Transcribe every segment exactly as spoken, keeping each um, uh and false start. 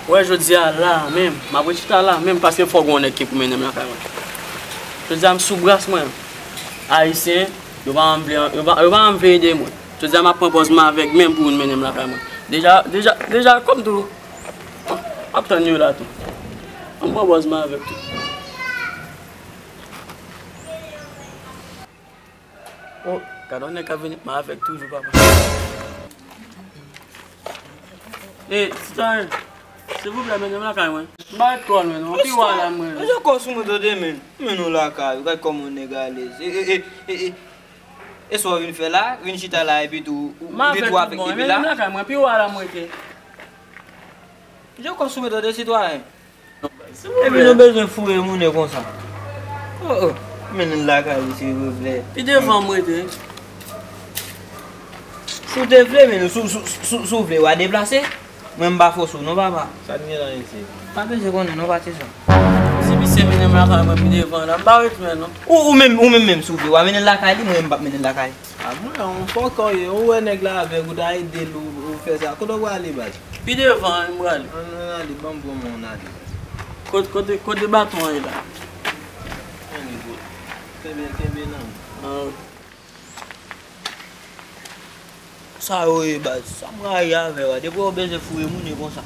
Wè, jodi a la menm, m ap ret chita la menm, paske fò gen yon nèg ki pou mennen m lakay mwen. Jodi a m sou bras mwen. Ayisyen, yo pa janm vle, yo pa, yo pa janm vle ede mwen. Jodi a m ap pran pòz mwen avèk menm pou youn mennen m lakay mwen. Deja, deja, deja, kòm tou, m ap tann yo la tou. M pran pòz mwen avèk tou. Oh, gade yon nèg k ap vin mwen avèk toujou, papa. E, sitwayen, silvouplè, mennen m lakay mwen. M pa ret twò lwen, non. Pi w a la, mwen. Mesye, kò sou mwen, tande, men. Men nou lakay ou, gade kòman yon nèg alèz. E, e, e, e, e, e sa w vin fè la, vin chita la, epi tou, ou, ou, ou avèk epi la. Mennen m lakay mwen, pi w a la, mwen, te. Mesye, kò sou mwen, tande, sitwayen. Epi nou bezwen foure moun konsa. Oh, oh. Mennen l lakay li, silvouplè. Pi devan m rete. Si w te vle, men si, si, si, si w vle, w a deplase. Mwen m pa fòse w non, papa. Sa n gen la isit? Pa bezwen konnen non, patizan. Si misye mennen m lakay mwen pi devan la, m pa ret lwen non. Ou, ou menm, ou menm, menm, si w vle, w a mennen l lakay li, mwen m p ap mennen l lakay. A mwen, yon fòkè w ye, ou wè nèg la avèk ou, ta ede l, ou, ou fè sa. Kote w prale, baz? Pi devan, wi, m prale. Ann, ann ale, ban m pran men w, ann ale. Kot-, kote, kote baton an ye la? Kenbe, kenbe nan men. Ah, ok. Sa yo ye, baz. Sa m rayi avè w a. Depi w bezwen foure moun, e konsa.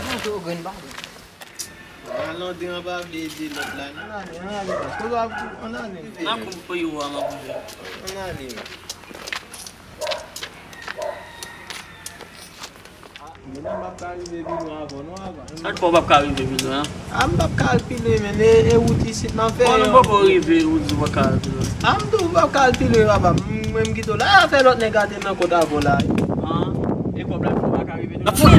Manje w grenn pa grenn. Malandren an pa vle ede lòt la. Ann ale, ann ale, baz. Kote w ap, ann ale. N ap kouri pou yo a, m ap kouri. Ann ale, men. Mennaj m p ap ka rive pi lwen avan non, papa. Sa k fè w p ap ka rive pi lwen an? A, m p ap ka al pi lwen, men e, e wout isit m ap fè. Bon, nou poko rive, ou di w p ap ka al pi lwen. A, m di w m p ap ka al pi lwen, papa. M, mwen m kite w la. A, fè lòt nèg a te nan kont avè w la. An, e kòb la fè w pa ka rive. N ap fout.